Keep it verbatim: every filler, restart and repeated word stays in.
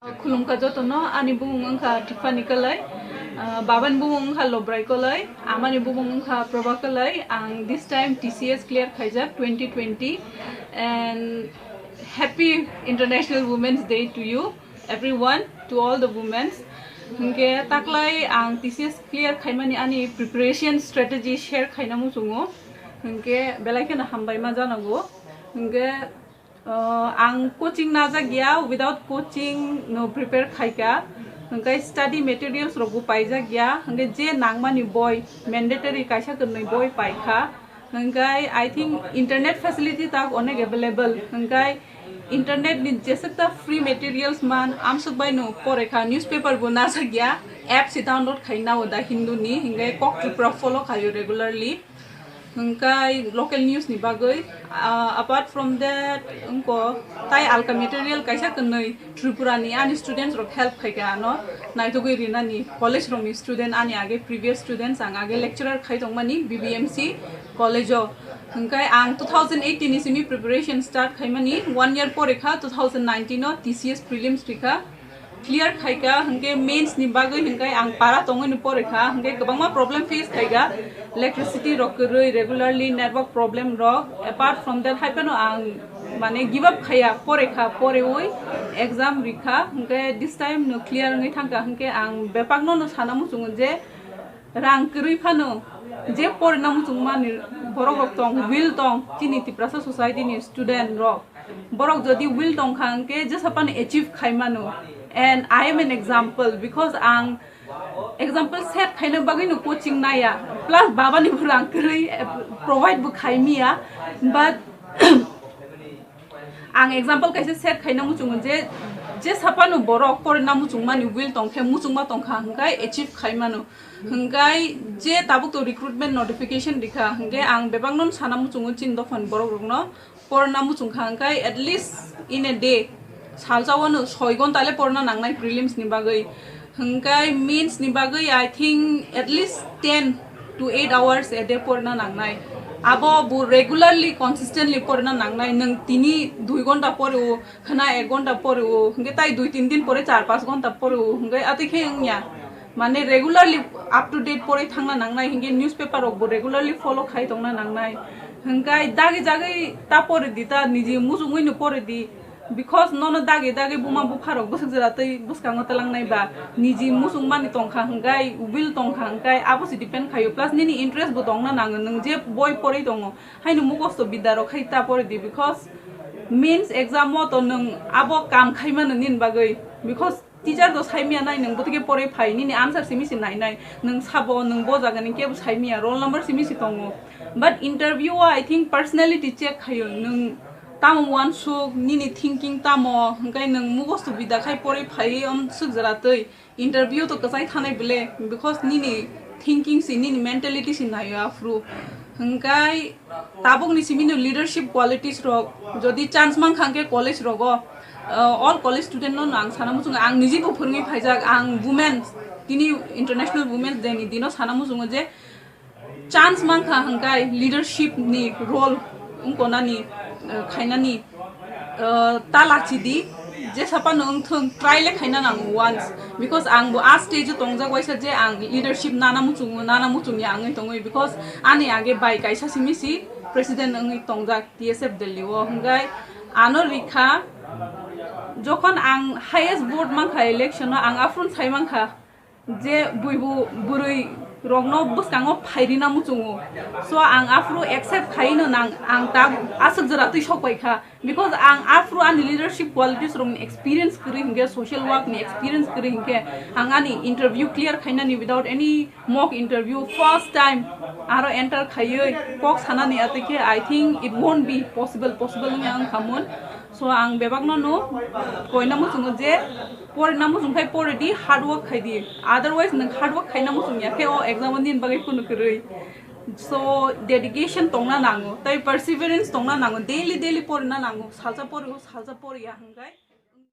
Khulumkha jotono, ani bumung wngkha Tiffany Kalai, ah, babani bumung wngkha Lobrai Kalai, amani bumung wngkha Proba Kalai. Ang this time T C S clear khaijak twenty twenty, and happy International Women's Day to you everyone, to all the women's. Hwnkhe taklai ang T C S clear khaimani ani preparation strategy share khaina muchungo. Hwnkhe belai kheno hambai ma janago. Hwnkhe Uh, ang coaching najak ya, without coaching no prepare khaika. Hwnkhe study materials rok bo paijak ya, hwnkhe je nangmani boi, mandatory kaisa kwnwi boi paikha. Hwnkhe I think internet facility tak onek available. Hwnkhe internet ni jeswk ta free materials man, amswk bai no porekha, newspaper bo najak ya, apps download khai nao The Hindu ni, hwnkhe Kok Tripura follow khaio regularly. Hwnkhe local news ni bagwi, ah, apart from that, wngkha tai alka material kaisa kwnwi Tripura ni ani students rok help khaika ano naitugwi rinani, college rok ni student, ani age previous students, ang age lecturer khai tongmani B B M C college o. Hwnkhe ang two thousand eighteen ni simi preparation start khaimani, one year pore kha two thousand nineteen o T C S prelims rikha. Clear khaika, hwnkhe mains ni bagwi hwnkhe ang para tongwi no pore kha, hwnkhe kwbangma problem face khaika, electricity rok kwrwi, regularly network problem rok. Apart from that, hai phano ang mane give up khaya, pore kha, porewi exam rikha, hwnkhe this time no clear wngwi thangkha, hwnkhe ang bebakno no sana muchungo je rang kwrwi phano je porina muchungmani borok rok tong, will tong, chini Tiprasa society ni student rok. Borok jodi will tongkha hwnkhe jesa phano achieve khai mano. And I am an example, because ang example set khaina bagwi no coaching naya, plus baba ni bo rang kwrwi, eh, provide bo khai miya, but ang example kaisa set khaina muchungo je, jesa phano borok porina muchungmani will tongkhe, muchungma tongkha hwnkhe achieve khai mano. Hwnkhe je tabuk to recruitment notification rikha, hwnkhe ang bebakno sana muchungo chini dophani borok rokno. Porna muchung kha hwnkhe at least in a day, salsa wano soi gonta le porna nangnai prelims ni bagwi. Hwnkhe mains ni bagwi I think at least ten to eight hours a day porna nangnai. Abo bo regularly, consistently porna nangnai. Nwng tini dui gonta pore o, khwna ek gonta pore o, hwnkhe tai dui tin din pore char panch gonta pore o, hwnkhe atwi khe wngya. Mane regularly up to date pore thangna nangnai, hwnkhe newspaper rok bo regularly follow khai tongna nangnai. Hwnkhe dagi jagwi ta pore di, ta niji muchungwi no pore di, because nono dagi dagi buma bupha rok bwswk jora twi bwskango twlangnai ba, niji muchungmani tongkha hwnkhe, will tongkha hwnkhe, abo se depend khaio, plus nini interest bo tongna nango, nwng je boi porwi tongo haino mukhosto bidya rok khai ta pore di, because mains exam o to nwng abo kam khai mano nini bagwi, because teacher to saimiya nai, nwng bwtwi khe porwi phai, nini answer simi se nainai, nwng sabo, nwng bo jaga ni kebo saimiya, roll number simi se tongo. But interview o I think personality check khaio, nwng tamo uansuk, nini thinking tamo, hwnkhe nwng mukhosto bidya khai porwi phai, om swk jora twi interview to kwchai thanai bwle, because nini thinking se, nini mentality se naio aphuru. Hwnkhe tabukni simi no leadership qualities rok, jodi chance mankha hwnkhe college rogo, uh, all college student no ang sana muchungo, ang niji bo phwrwngwi phaijak, ang women, tini International Women's Day ni dino sana muchungo je chance mankha hwnkhe leadership ni role wngkonani, uh, khainani, uh, ta lachidi, jesa phano wngthung, try le khaina nango once, because ang bo a stage o tongjak waisa je ang leadership nana muchungo, nana muchungya wngwi tongwi, because ani age bai kaisa simi si president wngwi tongjak T S F Delhi o, hwnkhe ano rikha, jokhon ang highest vote mankha election o, ang aphuru sai mankha je buibu bwrwi rokno bwskango phairina muchungo, so ang aphuru accept khaino nang, ang ta aswk jora twi sok paikha. Because ang aphuru ani leadership qualities rokni experience kwrwi hinkhe, social work ni experience kwrwi hinkhe, ang ani interview clear khainani without any mock interview first time aro enter khaiwi kok sanani atwi khe, I think it won't be possible, possible wngya wngkhamun. So ang bebakno no koina muchungo je porina muchung khai pore di, hard work khai di, otherwise nwng hard work khaina muchung ya khe o exam o nini bagwi kunu kwrwi. So dedication tongna nango, tai perseverance tongna nango, daily daily porina nango, salsa pore o, salsa pore ya hwnkhe.